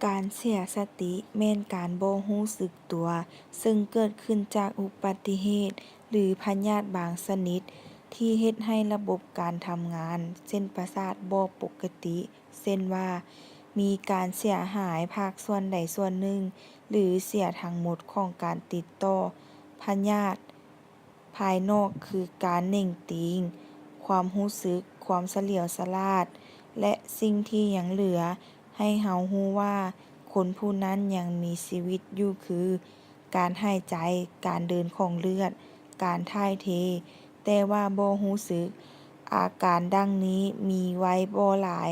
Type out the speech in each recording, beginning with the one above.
ການເສຍສະຕິແມ່ນການບໍ່ຮູ້ສຶກຕົວ ເຊິ່ງເກີດຂຶ້ນຈາກອຸບັດຕິເຫດ ຫຼື ພະຍາດບາງຊະນິດ ທີ່ເຮັດໃຫ້ລະບົບການທຳງານເສັ້ນປະສາດບໍ່ປົກກະຕິ, ເຊັ່ນວ່າ ມີການເສຍຫາຍພາກສ່ວນໃດສ່ວນໜຶ່ງ ຫຼື ເສຍທັງໝົດຂອງການຕິດຕໍ່. ພະຍາດ ພາຍນອກຄືການເໜັງຕີງ, ຄວາມຮູ້ສຶກ, ຄວາມສະຫຼຽວສະຫຼາດ ແລະ ສິ່ງທີ່ຍັງເຫຼືອໃຫ້ເຮົາຮູ້ວ່າຄົນຜູ້ນັ້ນຍັງມີຊີວິດຢູ່ຄື ການຫາຍໃຈ, ການເດີນຂອງເລືອດ, ການຖ່າຍເທ, ແຕ່ວ່າບໍ່ຮູ້ສຶກ. ອາການດັ່ງນີ້ມີໄວ້ບໍ່ຫຼາຍ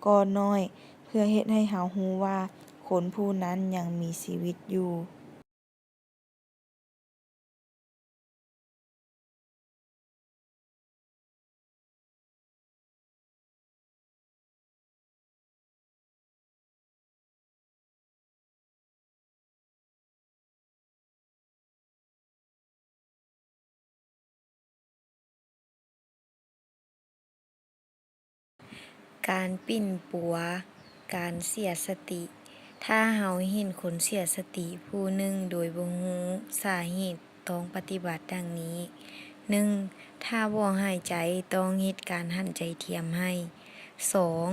ກໍໜ້ອຍ ເພື່ອເຮັດໃຫ້ເຮົາຮູ້ວ່າຄົນຜູ້ນັ້ນຍັງມີຊີວິດຢູ່. ການປິ່ນປົວ, ການເສຍສະຕິ. ຖ້າເຮົາເຫັນຄົນເສຍສະຕິຜູ້ໜຶ່ງໂດຍບໍ່ຮູ້ສາເຫດ, ຕ້ອງປະຕິບັດດັ່ງນີ້: ໜຶ່ງ ຖ້າບໍ່ຫາຍໃຈ, ຕ້ອງເຮັດການຫັນໃຈທຽມໃຫ້. ສອງ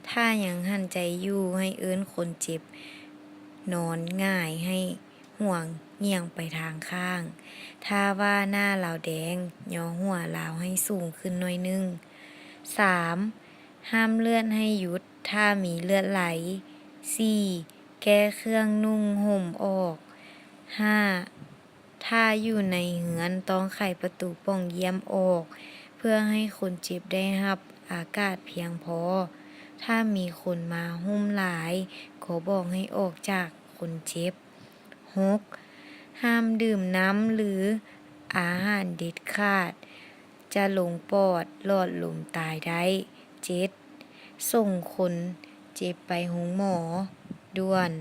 ຖ້າຍັງຫັນໃຈຢູ່, ໃຫ້ເອີ້ນຄົນເຈັບນອນຫງາຍໃຫ້ຫົວງຽງໄປທາງຂ້າງ. ຖ້າວ່າໜ້າລາວແດງ, ຍໍຫົວລາວໃຫ້ສູງຂຶ້ນໜ້ອຍໜຶ່ງ. ສາມ ຫ້າມເລືອດໃຫ້ຢຸດ ຖ້າມີເລືອດໄຫຼ. ສີ່ ແກ້ເຄື່ອງນຸ່ງຫົ່ມອອກ. ຫ້າ ຖ້າຢູ່ໃນເຮືອນຕ້ອງໄຂປະຕູປ່ອງຢ້ຽມອອກ ເພື່ອໃຫ້ຄົນເຈັບໄດ້ຮັບອາກາດພຽງພໍ. ຖ້າມີຄົນມາຫຸ້ມຫຼາຍ ກໍບອກໃຫ້ອອກຈາກຄົນເຈັບ. ຫົກ ຫ້າມດື່ມນ້ຳ ຫຼື ອາຫານເດັດຂາດ ຈະລົງປອດ, ຫຼອດລົມຕາຍໄດ້. ເຈັດ ສົ່ງຄົນເຈັບໄປໂຮງໝໍດ່ວນ.